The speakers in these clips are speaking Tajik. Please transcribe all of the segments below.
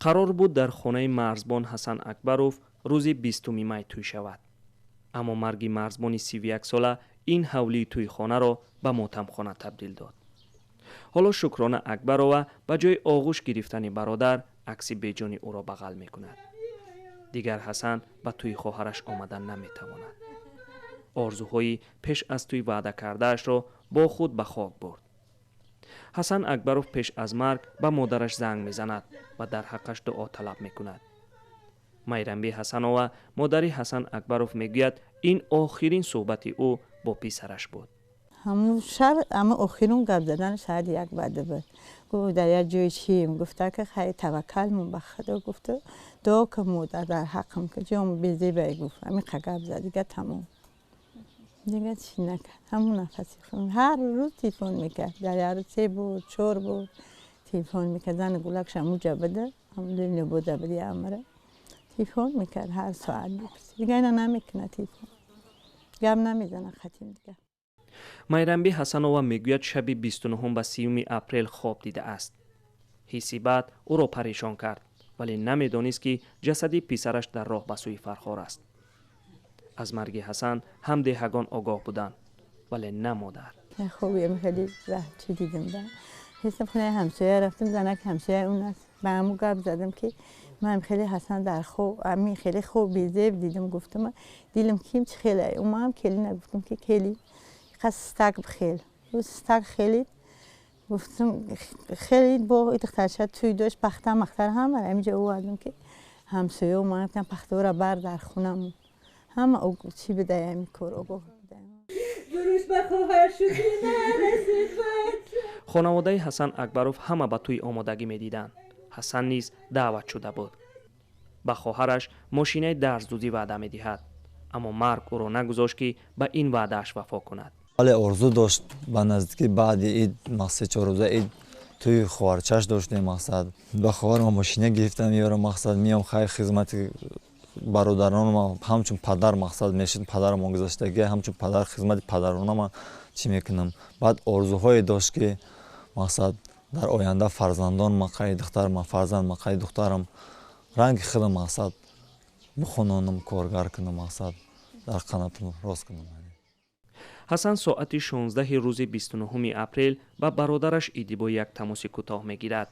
Қарор буд дар хонаи марзбон Ҳасан Акбаров рӯзи 20 май тӯй шавад. Аммо марги марзбони 31-сола ин ҳавлии тӯйхонаро ба мотамхона табдил дод. Ҳоло Шукрона Акбарова ба ҷои оғӯш гирифтани бародар акси беҷони ӯро бағал мекунад. Дигар Ҳасан ба тӯи хоҳараш омадан наметавонад. Орзуҳои пеш аз тӯй ваъда кардаашро бо худ ба хок бурд. Ҳасан Акбаров пеш аз марг ба модараш занг мезанад ва дар ҳаққаш дуо талаб мекунад. Майрамби Ҳасанова, модари Ҳасан Акбаров, мегӯяд, ин охирин суҳбати ӯ бо писараш буд. Ҳамун шаб, ама охирун гап задан соати 1 баъда буд. Гуфт, дар як ҷои чием, гуфта ки хай, таваккалмон ба Худо, гуфту дуо ки модар дар ҳаққам, ки ҷом безебай, гуфт. Ҳамин қа гап зад, дига тамом, дига чӣ накард. Ҳамун нафаси ҳар рӯз телефон мекард, дар як рӯз се бор, чор бор телефон мекард. Зани гулакш ҳамуҷа буда, ҳамлебода буд, амра телефон мекард, ҳар соат мепурсид. Дига ина намекунад телефон, гап намезанад хатим дига. Майрамби Ҳасанова мегӯяд, шаби 29 ба 30 апрел хоб дидааст. Ҳисси бад ӯро парешон кард, вале намедонист, ки ҷасади писараш дар роҳ ба сӯи Фархор аст. Аз марги Ҳасан ҳам деҳагон огоҳ буданд, вале на модар. Хобиам хеле чӣ дидем да, ҳисам хонаи ҳамсоя рафтем, занак ҳамсоя он аст, ба ҳаму гап задам, ки ман хеле Ҳасан дар хоб ҳамин хеле хоб безеб дидам. Гуфтам, дилам ким чи хеле умам кели нагуфтам, ки кели стак хел стак хеле гуфтам, хеле бо духтарча туй дошт, пахта махтар ҳама ҳаминҷо овардам, ки ҳамсоя омад, гуфтам, пахтаро бар дар хонам, ҳама чӣ бидай, ҳамин кор огоҳ. Хонаводаи Ҳасан Акбаров ҳама ба тӯй омодагӣ медиданд. Ҳасан низ даъват шуда буд. Ба хоҳараш мошинаи дарздӯзӣ ваъда медиҳад, аммо марг ӯро нагузошт, ки ба ин ваъдааш вафо кунад. Вале орзу дошт, ба наздикӣ баъди ид, се чор рӯза ид, тӯи хоҳарчаш доштем. Мақсад, ба хоҳарма мошина гирифтам, меёрам, мақсад, миём, хай, хизмати бародаронама ҳамчун падар, мақсад, мешуд, падарамон гузаштагӣ, ҳамчун падар хизмати падаронама чӣ мекунам. Баъд орзуҳое дошт, ки мақсад, дар оянда фарзандон мақаи духтарма, фарзанд мақаи духтарам ранги худам, мақсад, бихононам, коргар кунам, мақсад, дар қанатам рост кунам. Ҳасан соати 16 рӯзи 29 апрел ба бародараш Идибой як тамоси кӯтоҳ мегирад.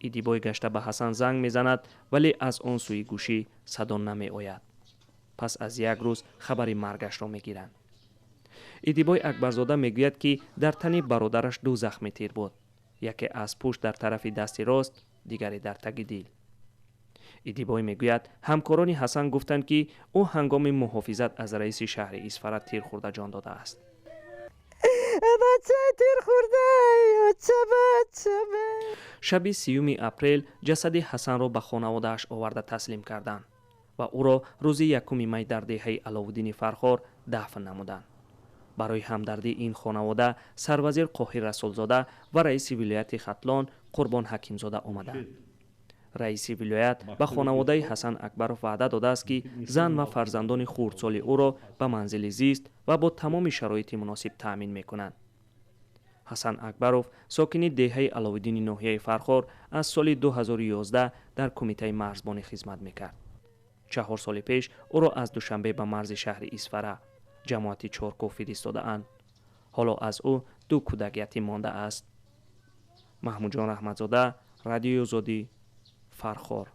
Идибой гашта ба Ҳасан занг мезанад, вале аз он сӯи гӯшӣ садо намеояд. Пас аз як рӯз хабари маргашро мегиранд. Идибой Акбарзода мегӯяд, ки дар тани бародараш ду захми тир буд: яке аз пушт дар тарафи дасти рост, дигаре дар таги дил. Идибой мегӯяд, ҳамкорони Ҳасан гуфтанд, ки ӯ ҳангоми муҳофизат аз раиси шаҳри Исфара тир хӯрда ҷон додааст. Бача тир хӯрда. Шаби 30 апрел ҷасади Ҳасанро ба хонаводааш оварда таслим карданд ва ӯро рӯзи 1 май дар деҳаи Аловуддини Фархор дафн намуданд. Барои ҳамдардии ин хонавода сарвазир Қоҳир Расулзода ва раиси вилояти Хатлон Қурбон Ҳакимзода омаданд. Раиси вилоят ба хонаводаи Ҳасан Акбаров ваъда додааст, ки зан ва фарзандони хурдсоли ӯро ба манзили зист ва бо тамоми шароити муносиб таъмин мекунанд. Ҳасан Акбаров, сокини деҳаи Аловуддини ноҳияи Фархор, аз соли 2011 дар кумитаи марзбонӣ хизмат мекард. 4 соли пеш ӯро аз Душанбе ба марзи шаҳри Исфара, ҷамоати Чоркӯҳ, фиристодаанд. Ҳоло аз ӯ ду кӯдак ятим мондааст. Маҳмудҷон Раҳматзода, Радиои Озодӣ, Фархор.